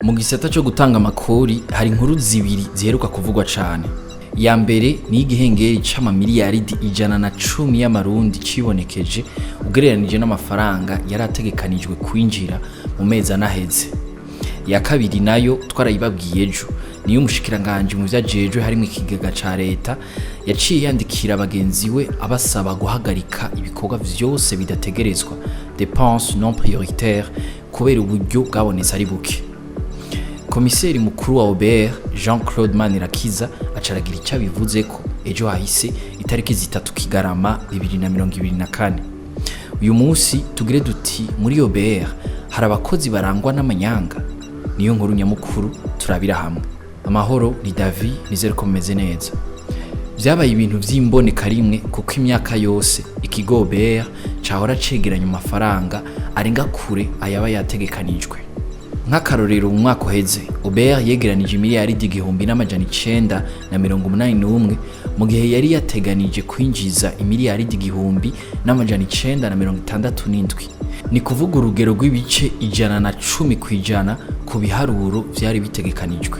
Mu gisata co gutanga amakori hari inkuru zibiri ziheruka kuvugwa cane. Iya mbere ni igihengeri c'amamiliyaridi 110 y'amarundi cibonekeje ugereranije n'amafaranga yari ategekanijwe kwinjira mu mezi anaheze. Iya kabiri nayo twarayibabwiye ejo, niyo umushikiranganji mu vyo ajejwe harimwo ikigega ca leta yaciye yandikira bagenzi we abasaba guhagarika ibikorwa vyose bidategerezwa, dépenses non prioritaires, kubera uburyo bwabonetse ari buke. Komiseri mukuru wa OBR, Jean Claude Manirakiza, acaragira icyo abivuzeko ejo hahise itariki 3 Kigarama 2024. Uyu munsi tugire duti: muri OBR hari abakozi barangwa n'amanyanga. Niyo nkuru nyamukuru turabira hamwe. Amahoro, ni Davi, nizere ko mumeze neza. Vyabaye ibintu vy'imboneka rimwe, kuko imyaka yose ikigo OBR cahora cegeranya amafaranga arenga kure ayaba yategekanijwe. Nk'akarorero, mu mwaka uheze OBR yegeranije imiliyaridi 1981, mu gihe yari yateganije kwinjiza imiliyaridi 1967. Ni kuvuga urugero rw'ibice 110% ku biharuro vyari bitegekanijwe.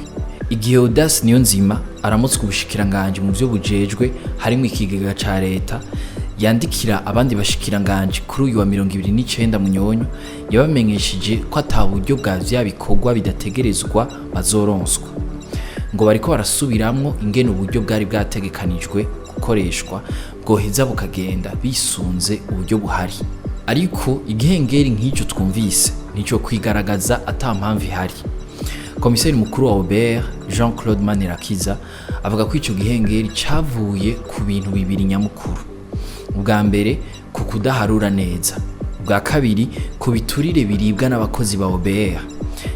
Igihe Audace Niyonzima aramutswe ubushikiranganji mu vyo bujejwe harimwo ikigega ca leta yandikira abandi bashikiranganji kuri uyu wa 29 Munyonyo, yabamenyesheje ko ata buryo bwa vya bikorwa bidategerezwa bazoronswa. Ngo bariko barasubiramwo ingene uburyo bwari bwategekanijwe gukoreshwa bwoheza bukagenda bisunze uburyo buhari. Ariko igihengeri nk'ico twumvise nico kwigaragaza ata mpamvu ihari. Komiseri mukuru wa OBR, Jean Claude Manirakiza, avuga ko ico gihengeri cavuye ku bintu bibiri nyamukuru: ubwa mbere, ku kudaharura neza; ubwa kabiri, ku biturire biribwa n'abakozi ba OBR.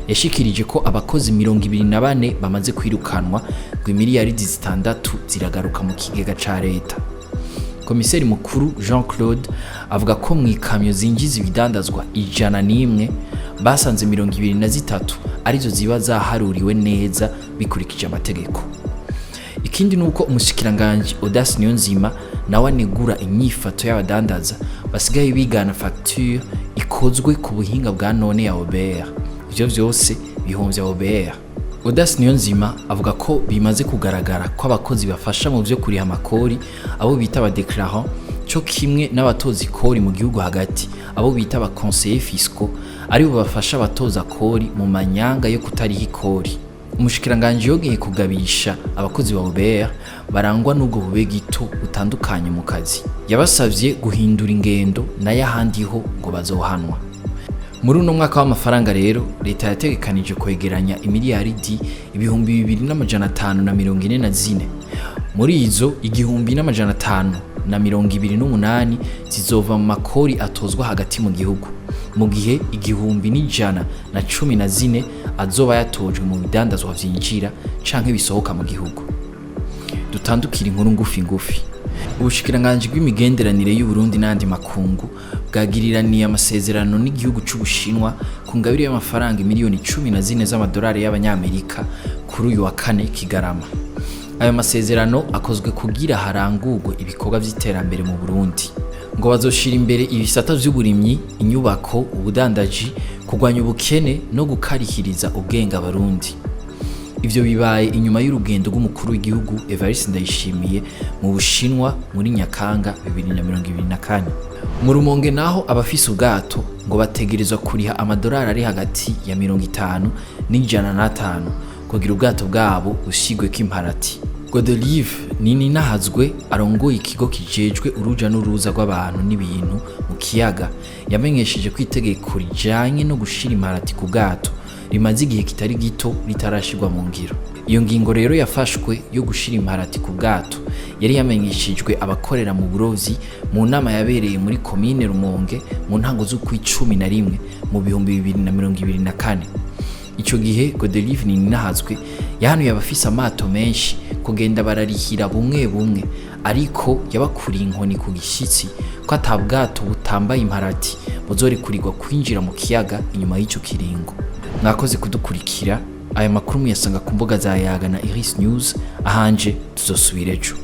Yashikirije ko abakozi 24 bamaze kwirukanwa, ngo imiliyaridi 6 ziragaruka mu kigega ca leta. Komiseri mukuru Jean Claude avuga ko mu ikamyo zinjiza ibidandazwa 101 basanze 23 arizo ziba zaharuriwe neza bikurikije amategeko. Ikindi ni uko umushikiranganji Audace Niyonzima nawe anegura inyifato y'abadandaza basigaye bigana facture ikozwe ku buhinga bwa none ya OBR. Ivyo vyose bihomvya OBR. Audace Niyonzima avuga ko bimaze kugaragara ko abakozi bafasha mu vyo kuriha amakori, abo bita aba déclarants, co kimwe n'abatoza ikori mu gihugu hagati, abo bita aba conseillers fiscaux, aribo bafasha abatoza kori mu manyanga yo kutariha ikori. Umushikiranganji yongeye kugabisha abakozi ba OBR barangwa n'ubwo bube gito butandukanye mu kazi. Yabasavye guhindura ingendo, nayo ahandi ho ngo bazohanwa. Muri uno mwaka w'amafaranga rero, leta yategekanije kwegeranya imiliyaridi 2544. Muri izo, 1528 zizova mu makori atozwa hagati mu gihugu, mu gihe 1114 azoba yatojwe mu bidandazwa vyinjira canke bisohoka mu gihugu. Dutandukira inkuru ngufi ngufi. Ubushikiranganji bw'imigenderanire y'Uburundi n'ayandi makungu bwagiriraniye amasezerano n'igihugu c'Ubushinwa ku ngabire y'amafaranga miliyoni 14 z'amadolari y'abanyamerika kuri uyu wa kane Kigarama. Ayo masezerano akozwe kugira harangurwe ibikorwa vy'iterambere mu Burundi. Ngo bazoshira imbere ibisata vy'uburimyi, inyubako, ubudandaji, kurwanya ubukene no gukarihiriza ubwenge abarundi. Ivyo bibaye inyuma y'urugendo rw'umukuru w'igihugu Evariste Ndayishimiye mu Bushinwa muri Nyakanga 2024. Mu Rumonge naho, abafise ubwato ngo bategerezwa kuriha amadolari ari hagati ya 50 n'105 kugira ubwato bwabo bushigweko imparati. Godelive Nininahazwe, arongoye ikigo kijejwe uruja n'uruza rw'abantu n'ibintu mu kiyaga, yamenyesheje ko itegeko rijanye no gushira imparati ku bwato rimaze igihe kitari gito ritarashirwa mu ngiro. Iyo ngingo rero yafashwe yo gushira imparati ku bwato yari yamenyeshejwe abakorera mu burovyi mu nama yabereye muri komine Rumonge mu ntango z'ukwicumi na rimwe mu 2024. Ico gihe Godelive Nininahazwe yahanuye abafise amato menshi kugenda bararihira bumwe bumwe, ariko yabakuriye inkoni ku gishitsi ko ata bwato butambaye imparati buzorekurirwa kwinjira mu kiyaga inyuma y'ico kiringo. Mwakoze kudukurikira. Aya makuru muyasanga ku mbuga za Yaga na Iris News. Ahanje tuzosubira ejo.